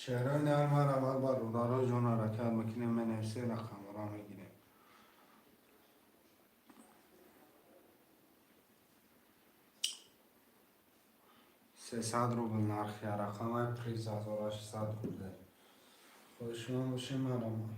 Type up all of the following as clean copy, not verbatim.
Шерои нар марҳамат, бародаро ҷон, ҳаракат мекунем, менависем, рақамҳоро мегирем. 300 рубл нархи рақамаи, приз 1800 рубле. Хоҳишманд бошем, марҳамат.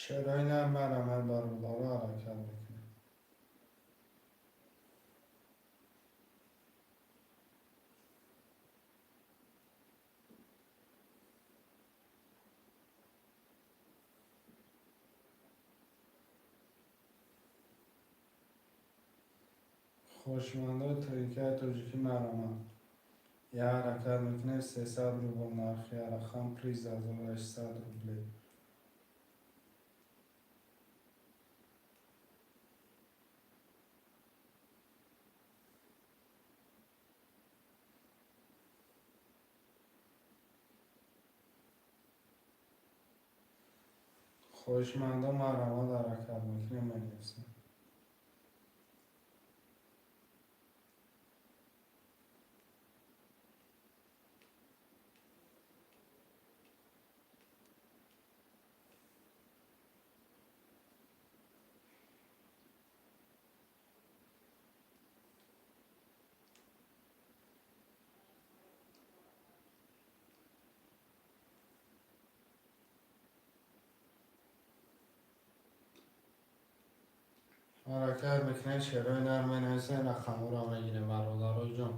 Шерои нар марҳамат, бародаро, ҳаракат мекунем. Хоҳишмандои тринкаи тоҷикӣ, марҳамат, як ҳаракат мекунем. 300 рубл нархи рақам, приз 1800 рубле. Хоҳишмандо, марҳамат, ҳаракат мекунем, менависем. Ҳаракат мекунем, шерои нар менависем, рақамҳоро мегирем, бародаро ҷон.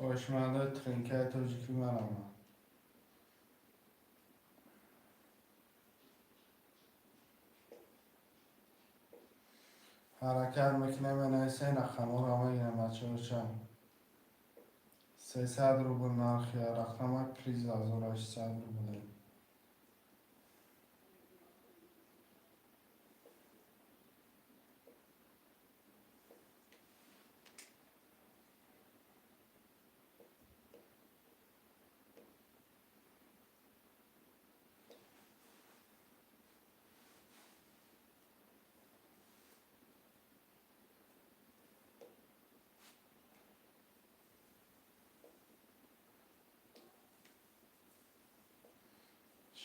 Хоҳишмандои тринкаи тоҷикӣ, марҳамат. Ҳаракат мекунем, менависем, рақамҳоро мегирем, бачаҳо. 300 рубл нархи рақама, приз 1800 рубле.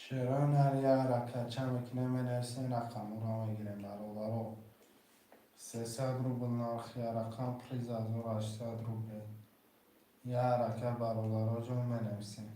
Шерои нар як ҳаракатча мекунем, менависем, рақамҳоро мегирем, бародаро. 300 рубл нархи рақам, приз 1800 рубле. Як ҳаракат, бародаро ҷон, менависем.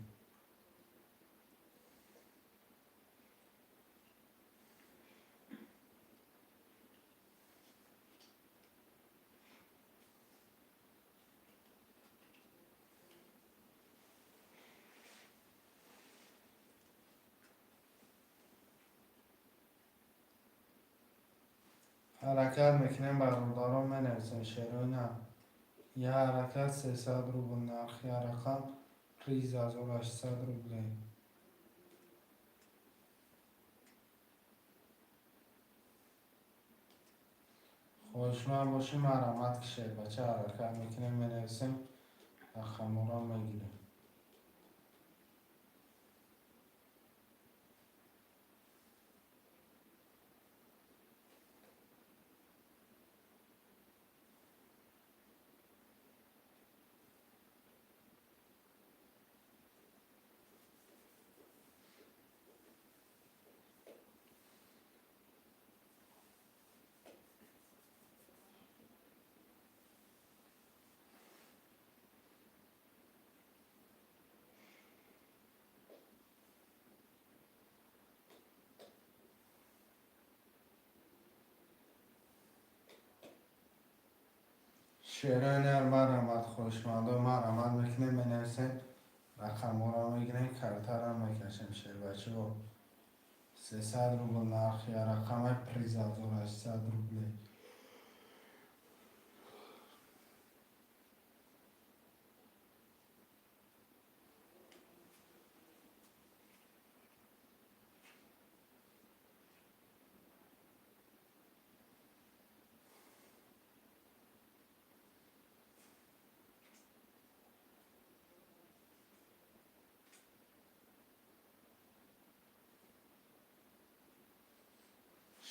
Ҳаракат мекунем, бародарон, менависем, шерои нар. Як ҳаракат, 300 рубл нархи рақам, приз 1800 рубле. Хоҳишманд бошем, марҳамат кишед, бача. Ҳаракат мекунем, менависем, рақамҳоро мегирем. Шерои нар марҳамат, хоҳишмандо марҳамат мекунем, менависем, рақамҳоро мегирем, картаро мекашем. Шербачиҳо, 300 рубл нархи рақамай, приз 1800 рублей.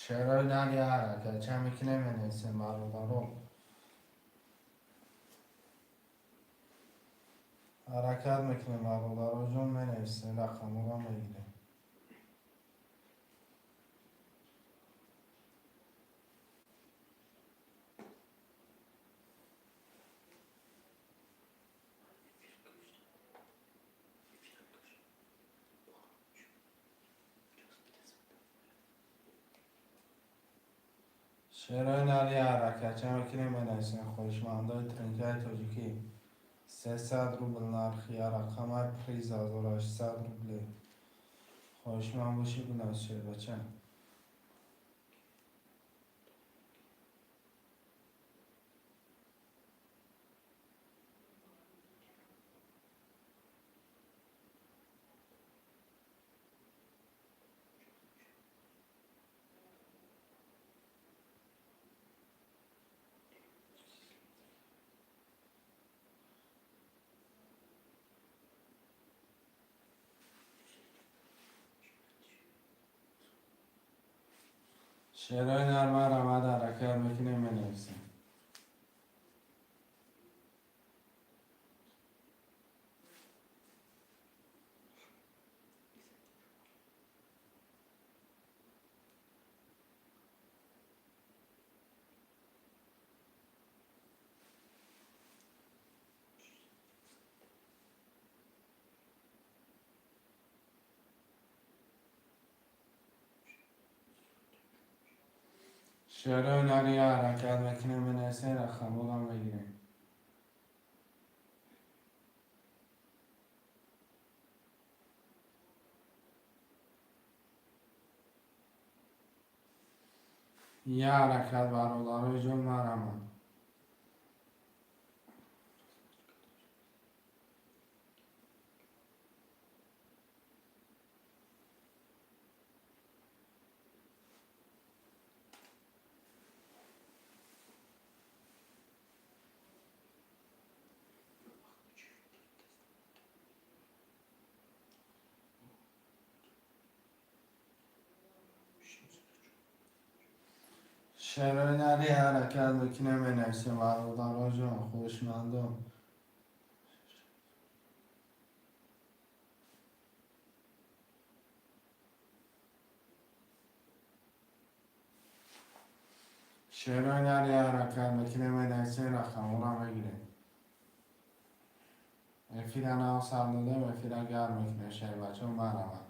Шерои нар я ҳаракат ча мекунем, менависем, бародаро. Ҳаракат мекунем, бародаро ҷон, менависем, рақамҳоро мегирем. Шерои нар я ҳаракат ча мекунем, менависем, хоҳишмандои тринкаи тоҷикӣ. 300 рубл нархи рақамай, приз 1800 рублей. Хоҳишманд бошӣ, бинавис, шербача. Шерои нар марҳамат, ҳаракат мекунем, менависем. Шерои нар я ҳаракат мекунем, менависем, рақамҳоро мегирем. Я ҳаракат, бародарои ҷон, марҳамат. Шерои нари ҳаракат мекунем, менависем, бародаро ҷон, хоҳишмандон. Шерои нари ҳаракат мекунем, менависем, рақамҳоро мегирем. Эфира нав сар додем, эфира гарм мекунем, шербачаҳо, марҳамат.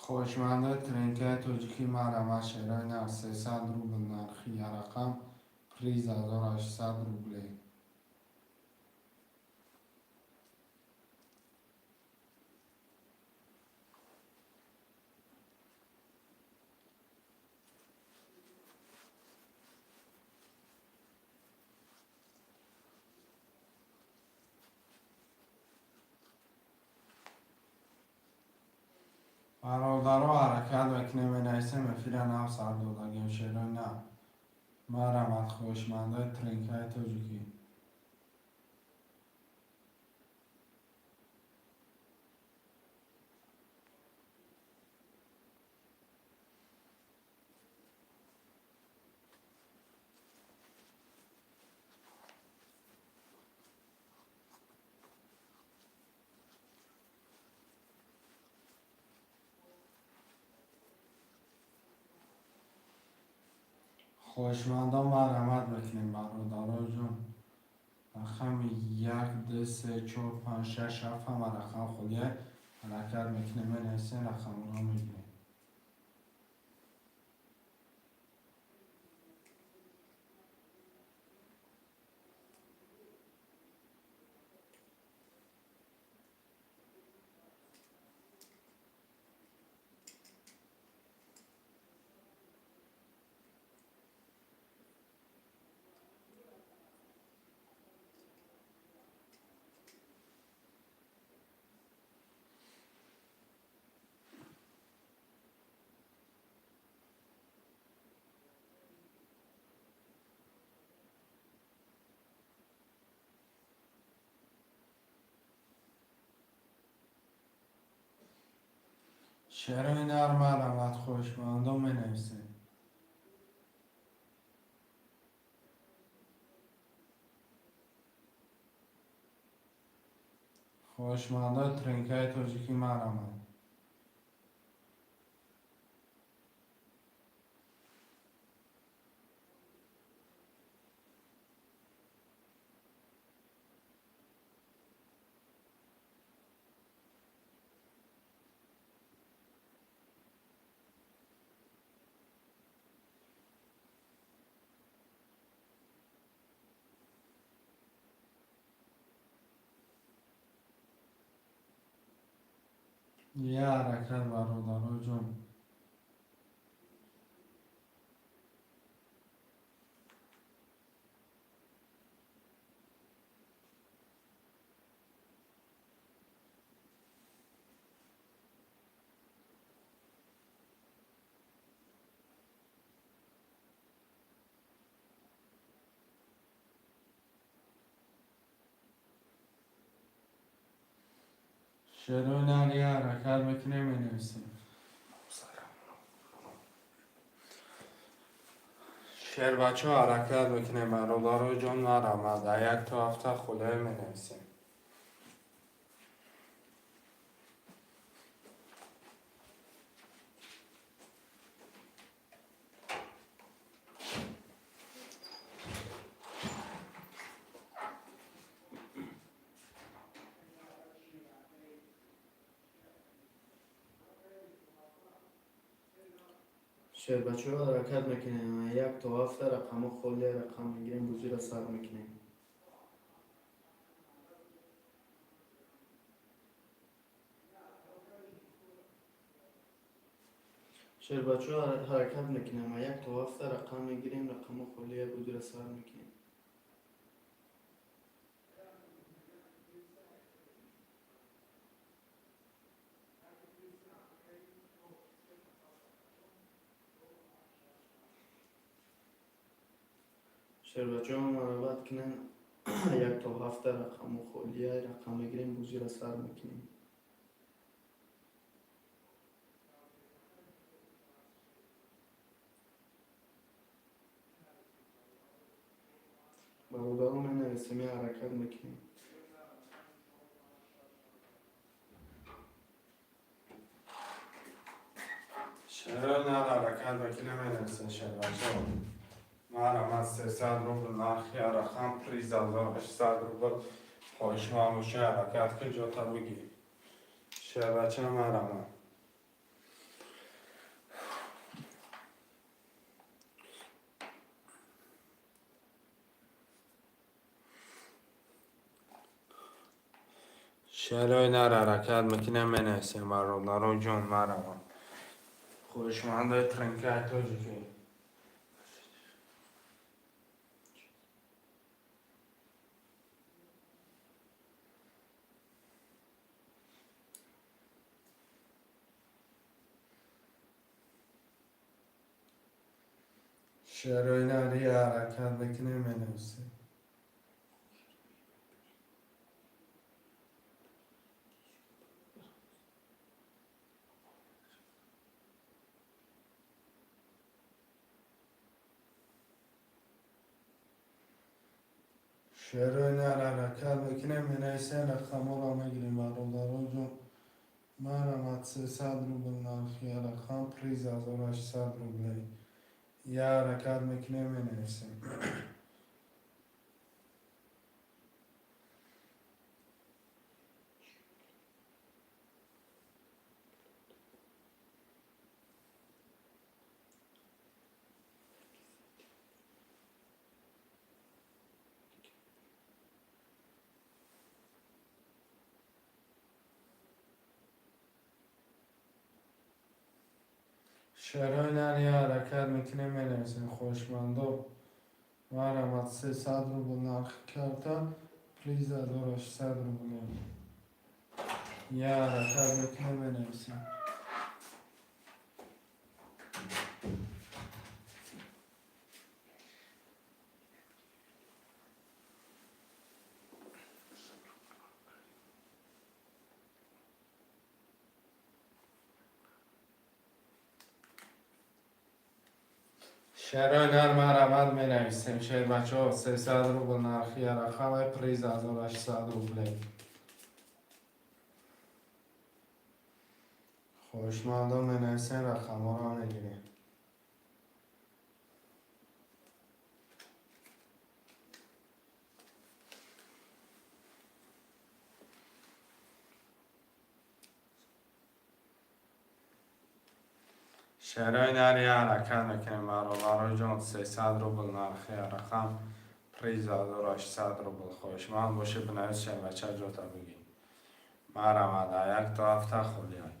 Хоҳишмандои тринкаи тоҷикӣ марҳамат, шерои нар 300 рубл нархи рақам, приз 1800 рублей. Бародаро, ҳаракат мекунем, менависем, эфира нав сар додагем, шерои нав. Марҳамат, хоҳишмандои тринкаи тоҷикӣ. Хоҳишмандон, марҳамат мекунем, бародароҷон. Рақами як, ду, се, чор, панҷ, шаш, ҳафт, ҳама рақам холия. Ҳаракат мекунем, менависем, рақамро мегирем. Шерои нар, марҳамат, хоҳишмандон, менависем. Хоҳишмандои тринкаи тоҷикӣ, марҳамат. Я ҳаракат, бародароҷон. Шерои нар, я ҳаракат мекунем, менависем. Шербачо, ҳаракат мекунем, бародароҷон, марҳамат. Як то ҳафта холия, менависем. Шербачаҳо, ҳаракат мекунем, як то ҳафта рақамҳо холия, рақам мегирем, бозиро сар мекунем. Шербачаҳо, ҳаракат мекунем, як то ҳафта рақам мегирем, рақамҳо холия, бозиро сар мекунем. Шербачаҳо, марҳамат кунанд, як то ҳафта рақамҳо холия, рақам мегирем, бозиро сар мекунем. Бародарон, менависем, я ҳаракат мекунем. Шерои нар, ҳаракат мекунем, менависем. Шербачо, марҳамат. 300 рубл нархи рақам, приз 1800 рубл. Хоҳишманд бошӣ, ҳаракат ки, ҷота бигир. Шербача, марҳамат. Шерои нар, ҳаракат мекунем, менависем. Бародаро ҷон, марҳамат. Хоҳишмандои тринкаи тоҷикӣ. Шерои нари, ҳаракат мекунем, менависем. Шерои нар, ҳаракат мекунем, менависем, рақамҳоро мегирем. Бародаро ҷон, марҳамат. 300 рубл нархи рақам, приз 1800 рублей. Я ҳаракат мекунем, менависем. Шерои нар, я ҳаракат мекунем, менависем. Хоҳишмандо, марҳамат, 300 рубл нархи карта, приз 1600 рубле. Я ҳаракат мекунем, менависем. Шерои нар, марҳамат, менависем. Шербачаҳо, 300 рубл нархи рақам, приз 1600 рубле. Хоҳишмандон, менависем, рақамҳоро мегирем. Шерои нар, я ҳаракат мекунем, бародарои ҷон. 300 рубл нархи рақам, приз 1600 рубл. Хоҳишманд бошед, бинавис, шербача, ҷота бигӣ. Марҳамат, як то ҳафта холиай.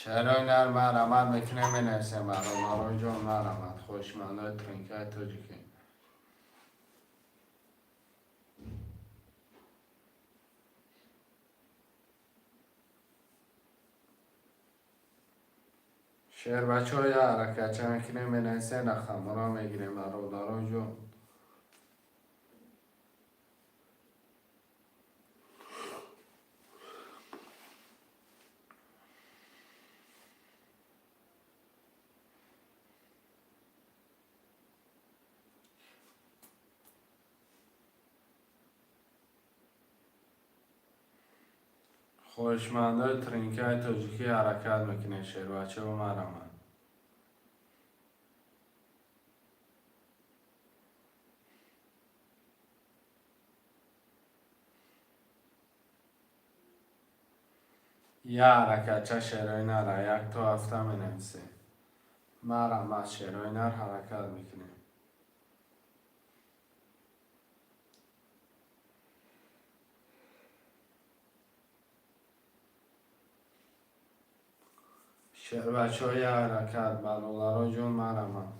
Шерои нар, марҳамат мекунем, менависем, бародарои ҷон. Марҳамат, хоҳишмандои тринкаи тоҷикӣ. Шербачаҳо, я ҳаракатча мекунем, менависем, рақамҳоро мегирем, бародарои ҷон. Хоҳишмандои тринкаи тоҷикӣ, ҳаракат мекунем, шербачаҳо, марҳамат. Я ҳаракатча, шерои нара, як то ҳафта менависем. Марҳамат, шерои нар, ҳаракат мекунем. Шербачаҳо, я ҳаракат, бародаро ҷон, марҳамат.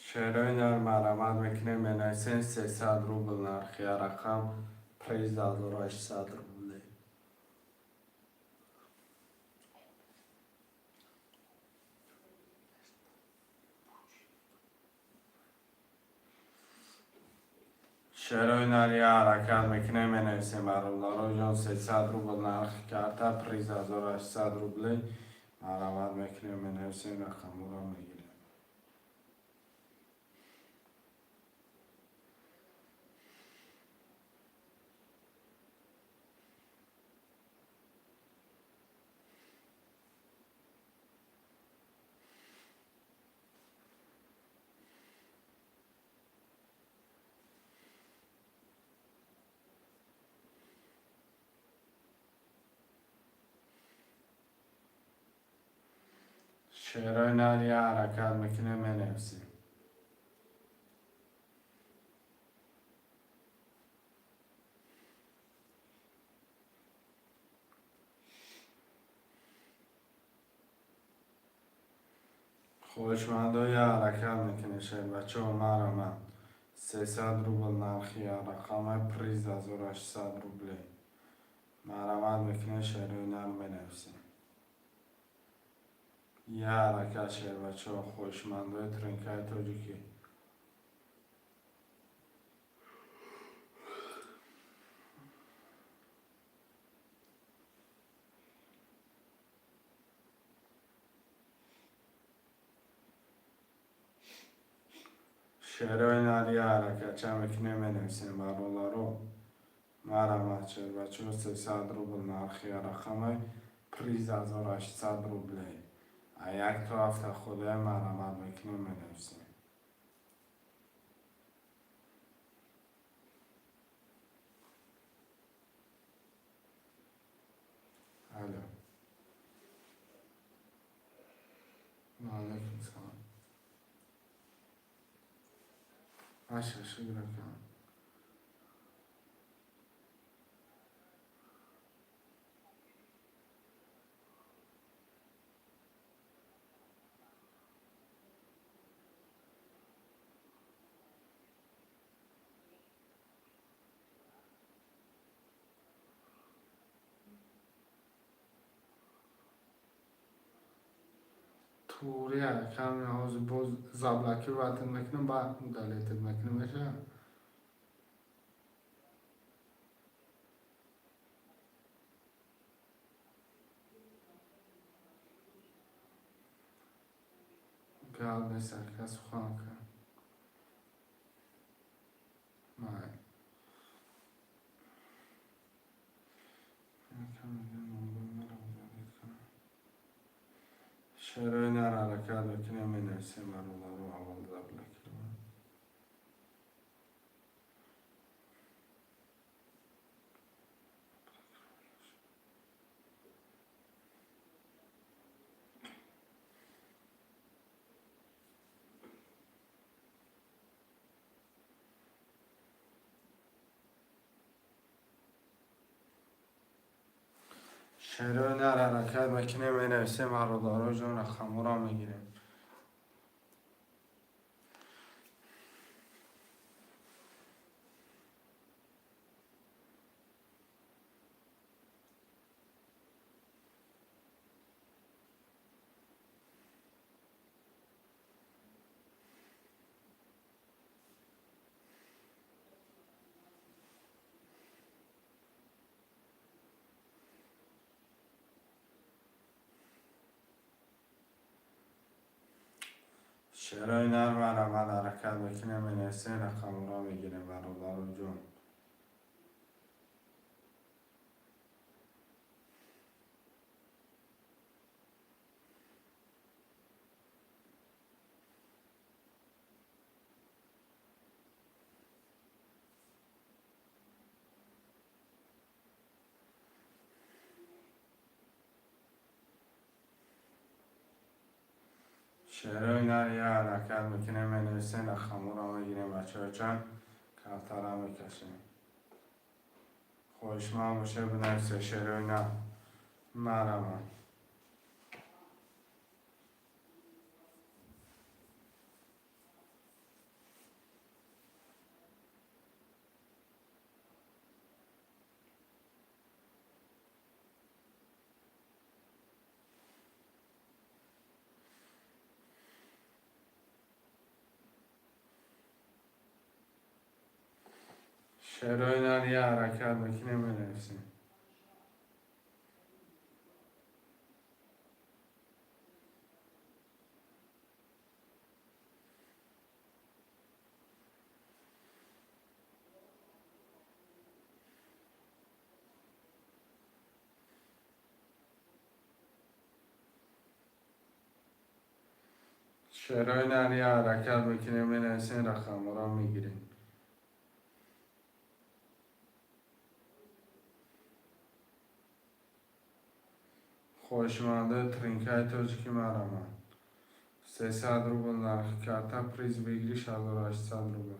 Шерои нар, марҳамат мекунем, менависем. 300 рубл нархи рақам, приз 1600 рубле. Шерои нар, я ҳаракат мекунем, менависем, бародаро ҷон. 300 рубл нархи карта, приз 1600 рубле. Марҳамат мекунем, менависем, рақамҳоро мегирем. Шерои нар, я ҳаракат мекунем, менависем. Хоҳишмандо, я ҳаракат мекунем, шербачаҳо, марҳамат. 300 рубл нархи рақамай, приз 1800 рублей. Марҳамат мекунем, шерои нар менависем. Я ҳаракат, шербачаҳо, хоҳишмандои тринкаи тоҷикӣ. Шерои нар я ҳаракатча мекунем, менависем, бародаро. Марҳамат, шербачаҳо, 300 рубл нархи рақамай, приз 1800 рублей. А як то ҳафта худоя, марҳамат мекунем, менависем. Алло. Ва алайкум салом. Аша, шукр, ака. Туғри, акам, ҳозир боз заблокировать мекунам, баъд удалить мекунам, меша? Гап нест, ака, сухан кун. Май. Ака, мегӯям, номгӯи маро удалить кунам. Шерои нар ҳаракат мекунем, менависем, бародаро, аввал заблокировать. Шерои нар ҳаракат мекунем, менависем, бародаро ҷон, рақамҳоро мегирем. Шерои нар марҳамат ҳаракат мекунем, менависем, рақамҳоро мегирем, бародаро ҷон. Шерои нар я ҳаракат мекунем, менависем, рақамҳоро мегирем, бачаҳо, чанд картара мекашем. Хоҳишманд боша, бинависе шерои нар. Марҳамат. Шерои нар я ҳаракат мекунем, менависем. Шерои нар я ҳаракат мекунем, менависем, рақамҳоро мегирем. Хоҳишмандои тринкаи тоҷикӣ, марҳамат. 300 рубл нархи карта, приз выигрыш 1800 рубл.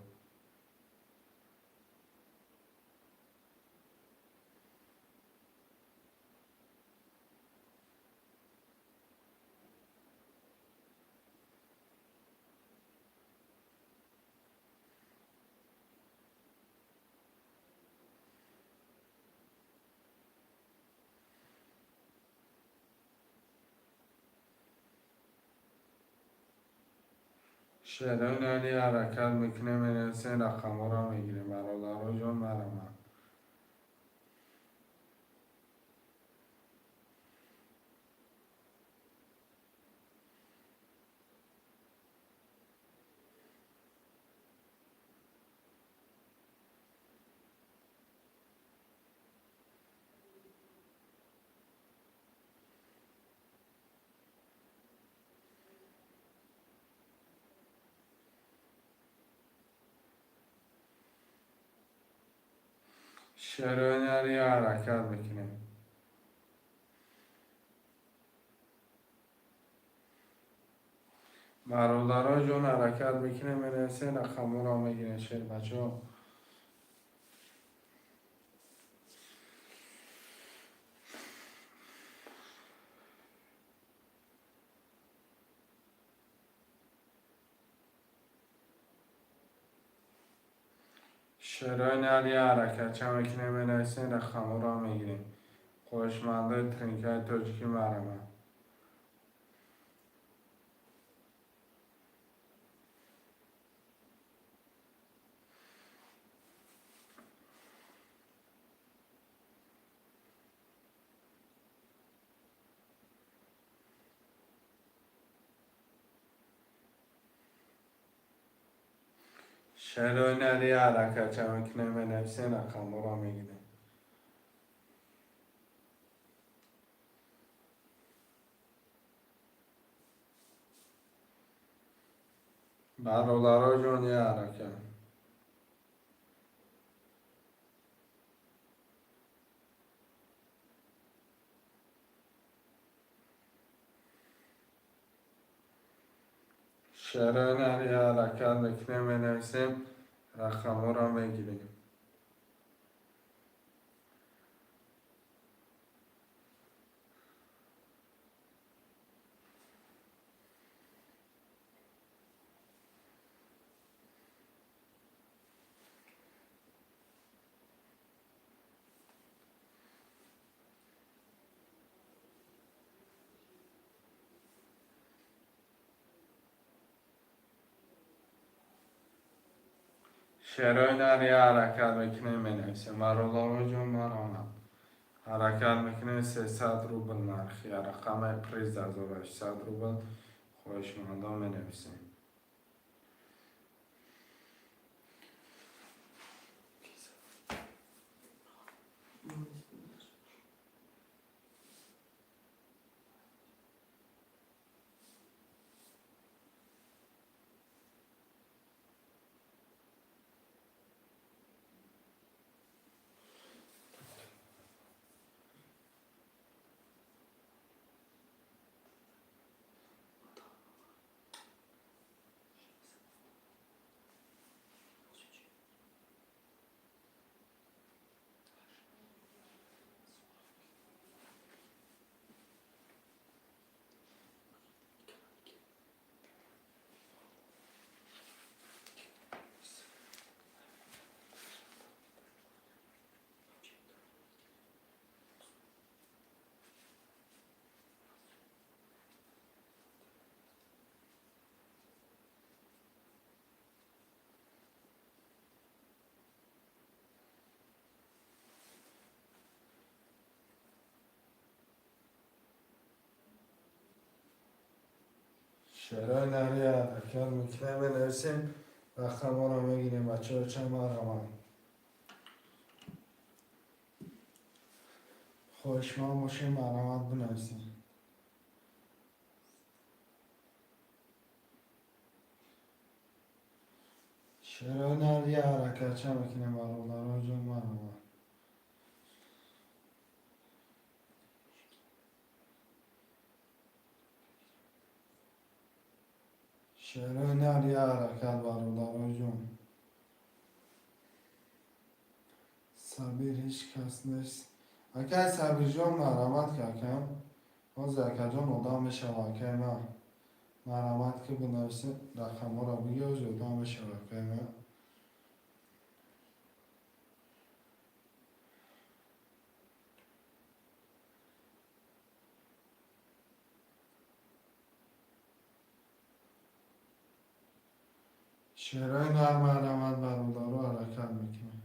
Шерои нари ҳаракат мекунем, менависем, рақамҳоро мегирем. Бародаро ҷон, марамад. Шерои нари ҳаракат мекунем. Бародаро ҷон, ҳаракат мекунем, менависем, рақамҳоро мегирем, шербачаҳо. Шерои нари ҳаракатча мекунем, менависем, рақамҳоро мегирем. Хоҳишмандои тринкаи тоҷикӣ, марамад. Шерои нари ҳаракатча мекунем, менависем, рақамҳоро мегирем. Бародаро ҷон, я ҳаракат. Шерои нари ҳаракат мекунем, менависем, рақамҳоро мегирем. Шерои нари ҳаракат мекунем, менависем. Бародаро ҷон, марамад. Ҳаракат мекунем, 300 рубл нархи рақами приз 1800 рубл. Хоҳишмандон менависем. Шерои нари ҳаракат мекунем, менависем, рақамҳоро мегирем. Бачаҳо, чанд марамад. Хоҳишманд бошем, марамад бинависем. Шерои нари ҳаракатча мекунем, бародаро ҷон, марамад. Шерои нари ҳаракат, бародаро ҷон. Сабир ҳеҷ кас нест. Акай Сабирҷон, марамад ки акам. Ҳозир акаҷон одам мешава, акай ман. Марамад ки бинависем, рақамҳоро бигир, ҳозир одам мешава, акай ман. Шерои нар марҳамат, бародаро, ҳаракат мекунем.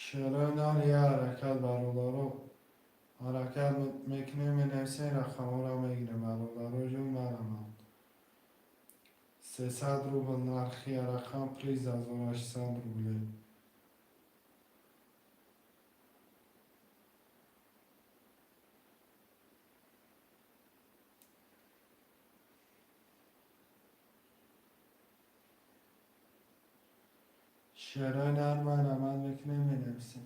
Шерои нар я ҳаракат, бародаро, ҳаракат мекунем, менависем, рақамҳоро мегирем, бародаро ҷон, марҳамат. 300 рубл нархи рақам, приз 1600 рублей. Шерои нар марҳамат мекунем, менависем.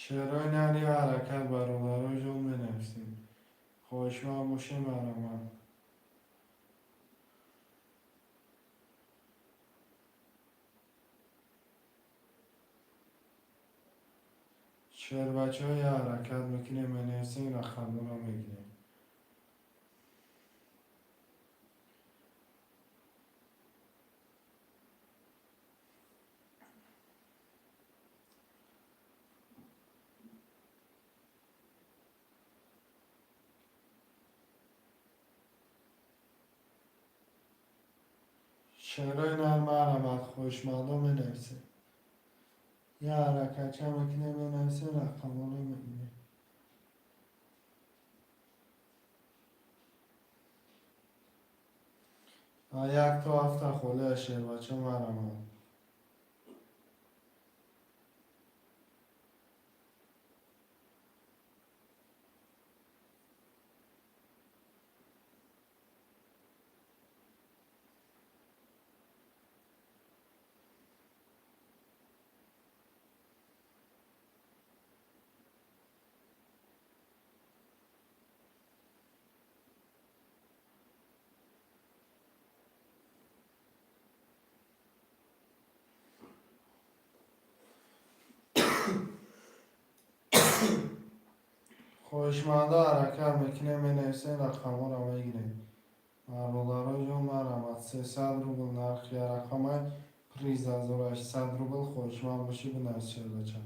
Шерои нар я ҳаракат, бародаро ҷон, менависем. Хоҳишманд бошем, марҳамат. Шербачаҳо я ҳаракат мекунем, менависем, рақамҳоро мегирем. Шерои нар марҳамат, хоҳишмандо, менависем. Я ҳаракатча мекунем, менависем, рақамҳоро мегирем. Як то ҳафта холия, шербача, марҳамат. Хоҳишмандо, ҳаракат мекунем, менависем, рақамҳоро мегирем. Бародаро ҷон, марҳамат. 300 рубл нархи рақамай, приз 1600 рубл. Хоҳишманд бошӣ, бинавис, шербача.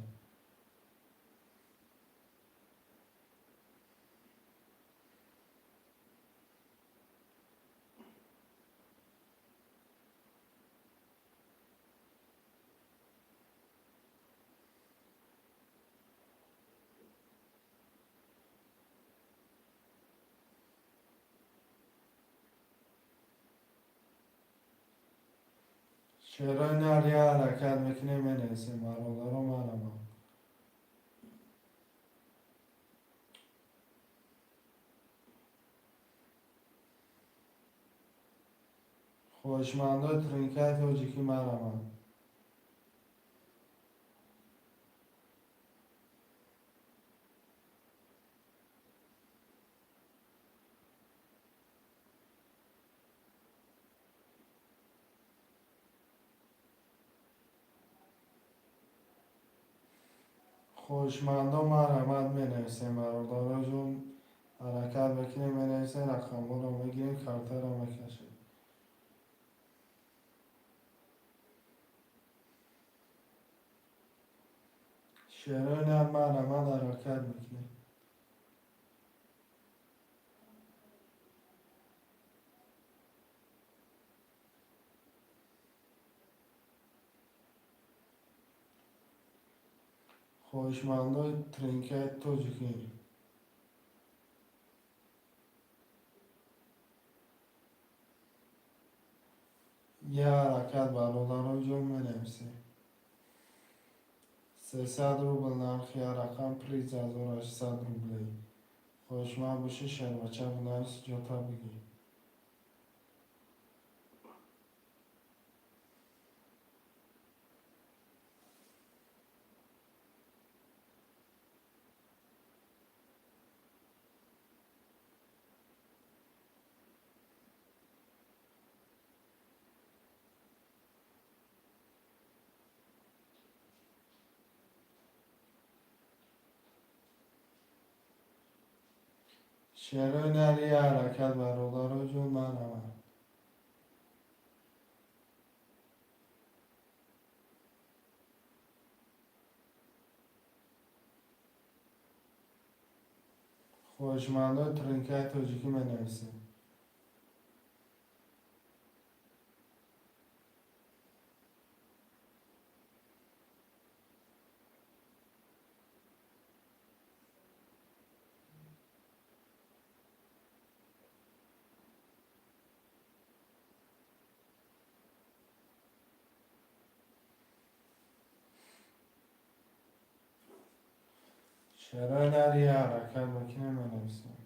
Шерои нар я ҳаракат мекунем, менависем, бародаро, марҳамат. Хоҳишмандои тринкаи тоҷикӣ, марҳамат. Хоҳишмандо, марҳамат, менависем, бародаро ҷон, ҳаракат мекунем, менависем, рақамҳоро мегирем, картаро мекашем. Шерои нар марҳамат, ҳаракат мекунем. Хоҳишмандои тринкаи тоҷикӣ. Я ҳаракат, бародаро ҷон, менависем. 300 рубл нархи рақам, приз 1600 рублей. Хоҳишманд бошӣ, шербача, бинавис, ҷота бигир. Шерои нари ҳаракат, бародаро ҷон, марҳамат. Хоҳишмандо, тринкаи тоҷикӣ менависем. Шерои нари ҳаракат ба ки наменависем?